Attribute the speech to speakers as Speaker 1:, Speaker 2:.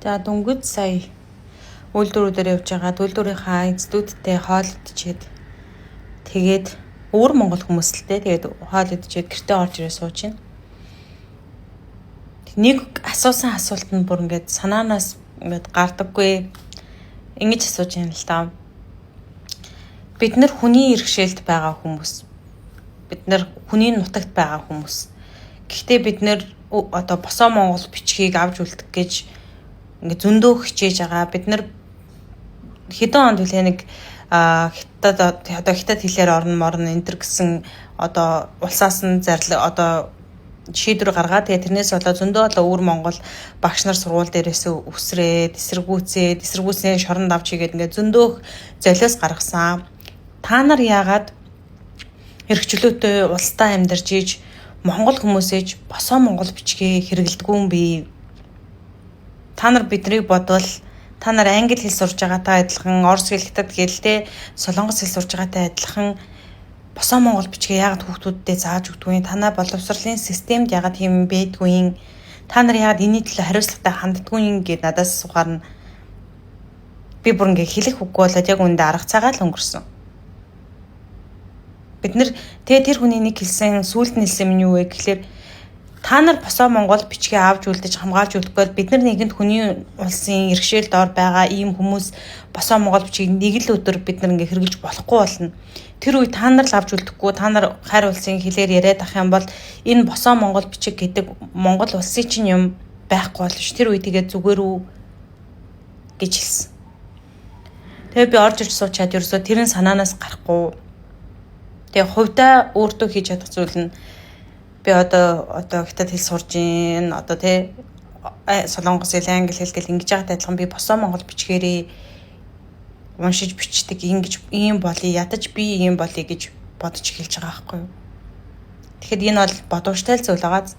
Speaker 1: За, дөнгөж сая үйлдвэрүүдээр явж байгаа үйлдвэрийнхаа эздүүдтэй хоол идчихэд, тэгээд өвөр монгол хүмүүс л дээ. Тэгээд хоол идчихэд гэртээ орж ирээ сууж байна. Нэг асуусан асуулт нь бүр ингээд санаанаас ингээд гардаггүй, ингэж асууж байна л да. Бид нар хүний иргэшээлд байгаа хүмүүс. Бид нар хүний нутагт байгаа хүмүүс. Гэхдээ бид нар одоо босоо монгол бичгийг авч үлдэх гэж ингээд зөндөө хичээж байгаа. Бид нар хэдэн онд билээ, нэг хятад, одоо хятад хэлээр орно морно энэ тэр гэсэн одоо улсаас нь зарлаг, одоо шийдвэр гаргаад, тэгээ тэрнээс болоод зөндөө одоо өвөр монгол багш нар сургууль дээрээс үсрээд, эсэргүүцээд, эсэргүүцнээ шоронд авч хийгээд ингээд зөндөөх золиос гаргасан. Та нар яагаад эрх чөлөөтэй улстай амьдарч ийж монгол хүмүүсээж босоо монгол бичгээ хэрэглэдэггүй юм бэ? Та нар биднийг бодвол та нар англи хэл сурж байгаатай адилхан, орос хэл, хятад хэл те, солонгос хэл сурж байгаатай адилхан босоо монгол бичгээ яагаад хүүхдүүддээ зааж өгдөггүй? Танай боловсролын системд яагаад тийм байдгүй юм? Та нар яагаад энэний төлөө хариуцлагатай ханддаггүй юм гээд надаас асуухаар нь би бүр ингээ хэлэх үггүй болоод яг үүндээ арга цагаал өнгөрсөн. Бид нар тэгээ тэр хүний нэг хэлсэн, сүүлд нь хэлсэн юм юу вэ гэхлээр та нар босоо монгол бичгээ авч үлдэж, хамгаалж үлдэхгүй бол бид нар нэгэнд хүний улсын иргэшээл дор байгаа ийм хүмүүс босоо монгол бичгийг нэг л өдөр бид нар ингээ хэрэглэж болохгүй болно. Тэр үе та нар л авч үлдэхгүй, та нар хайр улсын хэлээр яриад ах юм бол энэ босоо монгол бичиг гэдэг монгол улсын чинь юм байхгүй болно ш. Тэр үе тэгээд зүгээр үү гэж хэлсэн. Тэгээ би орж ирж суучаад ерөөсөө тэрэн санаанаас гарахгүй. Тэгээ хувьдаа өөртөө хийж чадах зүйл нь би одоо хятад хэл сурж гин, одоо тий, солонгос хэл, англи хэл гэл ингэж байгаатай адилхан би босоо монгол бичгээрээ уншиж бичдэг, ингэж ийм болъё, ядаж би ийм болъё гэж бодож эхэлж байгаа байхгүй юу. Тэгэхэд энэ бол бодууштай л зүйл байгаа.